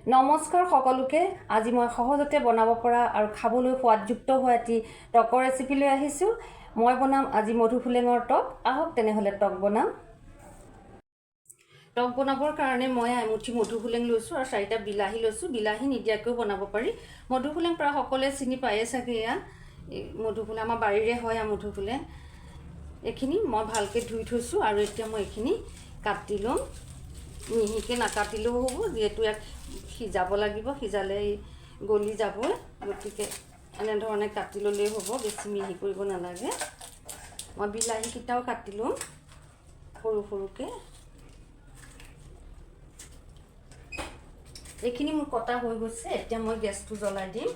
নমস্কাৰ সকলোকে। আজি মই সহজতে বনাব পৰা আৰু খাবলৈ সোৱাদযুক্ত হোৱা এটি টকৰ ৰেচিপি লৈ আহিছোঁ। মই বনাম আজি মধুসোলেঙৰ টক। আহক তেনেহ'লে টক বনাম। টক বনাবৰ কাৰণে মই এমুঠি মধুসোলেং লৈছোঁ আৰু চাৰিটা বিলাহী লৈছোঁ। বিলাহী নিদিয়াকৈও বনাব পাৰি। মধুসোলেং প্ৰায় সকলোৱে চিনি পায়ে চাগে। এয়া এই মধুসোলেং আমাৰ বাৰীৰে হয়। এয়া মধুসোলেং, এইখিনি মই ভালকৈ ধুই থৈছোঁ আৰু এতিয়া মই এইখিনি কাটি ল'ম। মিহিকৈ নাকাটিলেও হ'ব, যিহেতু ইয়াক সিজাব লাগিব। সিজালে ই গলি যাবই। গতিকে এনেধৰণে কাটি ল'লেই হ'ব, বেছি মিহি কৰিব নালাগে। মই বিলাহীকেইটাও কাটি ল'ম সৰু সৰুকৈ। এইখিনি মোৰ কটা হৈ গৈছে। এতিয়া মই গেছটো জ্বলাই দিম।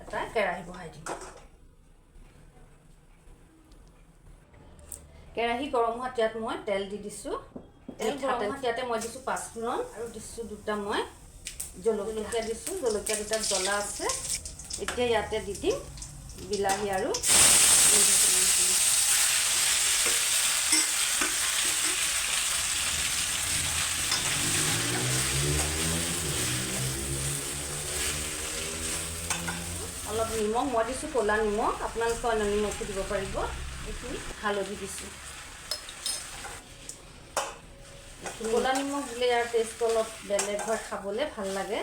এটা কেৰাহী বহাই দিম। কেৰাহী গৰম হোৱাত ইয়াত মই তেল দি দিছোঁ। তেল গৰম হোৱাত ইয়াতে মই দিছোঁ পাঁচফোৰণ আৰু দিছোঁ দুটা মই জলকীয়া দিছোঁ। জলকীয়া দুটাত জ্বলা আছে। এতিয়া ইয়াতে দি দিম বিলাহী আৰু মধুসোলেংখিনি। অলপ নিমখ মই দিছোঁ, ক'লা নিমখ। আপোনালোকে অন্য নিমখো দিব পাৰিব। এইখিনি হালধি দিছোঁ। ক'লা নিমখ দিলে ইয়াৰ টেষ্টটো অলপ বেলেগ হয়, খাবলৈ ভাল লাগে।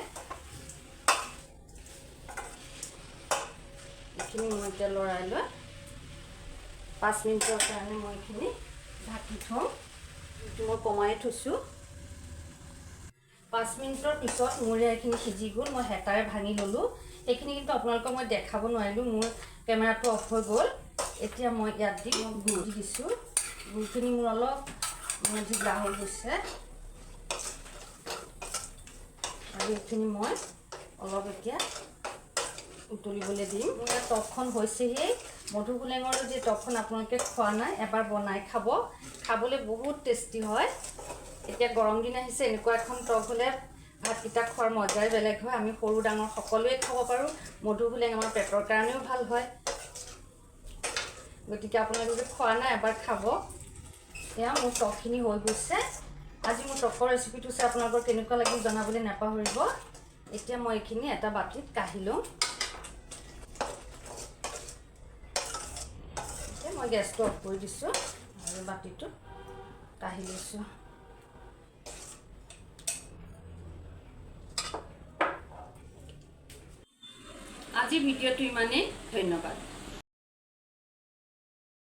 এইখিনি মই এতিয়া লৰাই লৈ 5 মিনিটৰ কাৰণে মই এইখিনি ঢাকি থ'ম। এইটো মই কমাই থৈছোঁ। 5 মিনিটৰ পিছত মোৰ এইখিনি সিজি গ'ল। মই হেতাৰে ভাঙি ল'লোঁ সেইখিনি, কিন্তু আপোনালোকক মই দেখাব নোৱাৰিলোঁ, মোৰ কেমেৰাটো অফ হৈ গ'ল। এতিয়া মই ইয়াত দি মই গুড় দি দিছোঁ। গুড়খিনি মোৰ অলপ মানে ঢিলা হৈ গৈছে আৰু এইখিনি মই অলপ এতিয়া উতলিবলৈ দিম। মোৰ ইয়াত টকখন হৈছেহি। মধুসোলেঙৰ যি টকখন আপোনালোকে খোৱা নাই, এবাৰ বনাই খাব। খাবলৈ বহুত টেষ্টি হয়। এতিয়া গৰম দিন আহিছে, এনেকুৱা এখন টক হ'লে ভাতকেইটা খোৱাৰ মজাই বেলেগ হয়। আমি সৰু ডাঙৰ সকলোৱে খাব পাৰোঁ। মধুসোলেং আমাৰ পেটৰ কাৰণেও ভাল হয়। গতিকে আপোনালোকে যদি খোৱা নাই, এবাৰ খাব। এয়া মোৰ টকখিনি হৈ গৈছে। আজি মোৰ টকৰ ৰেচিপিটো চাই আপোনালোকৰ কেনেকুৱা লাগিল জনাবলৈ নাপাহৰিব। এতিয়া মই এইখিনি এটা বাতিত কাঢ়ি ল'ম। এতিয়া মই গেছটো অফ কৰি দিছোঁ আৰু বাতিটোত কাঢ়ি লৈছোঁ। আজিৰ ভিডিঅ'টো ইমানেই। ধন্যবাদ।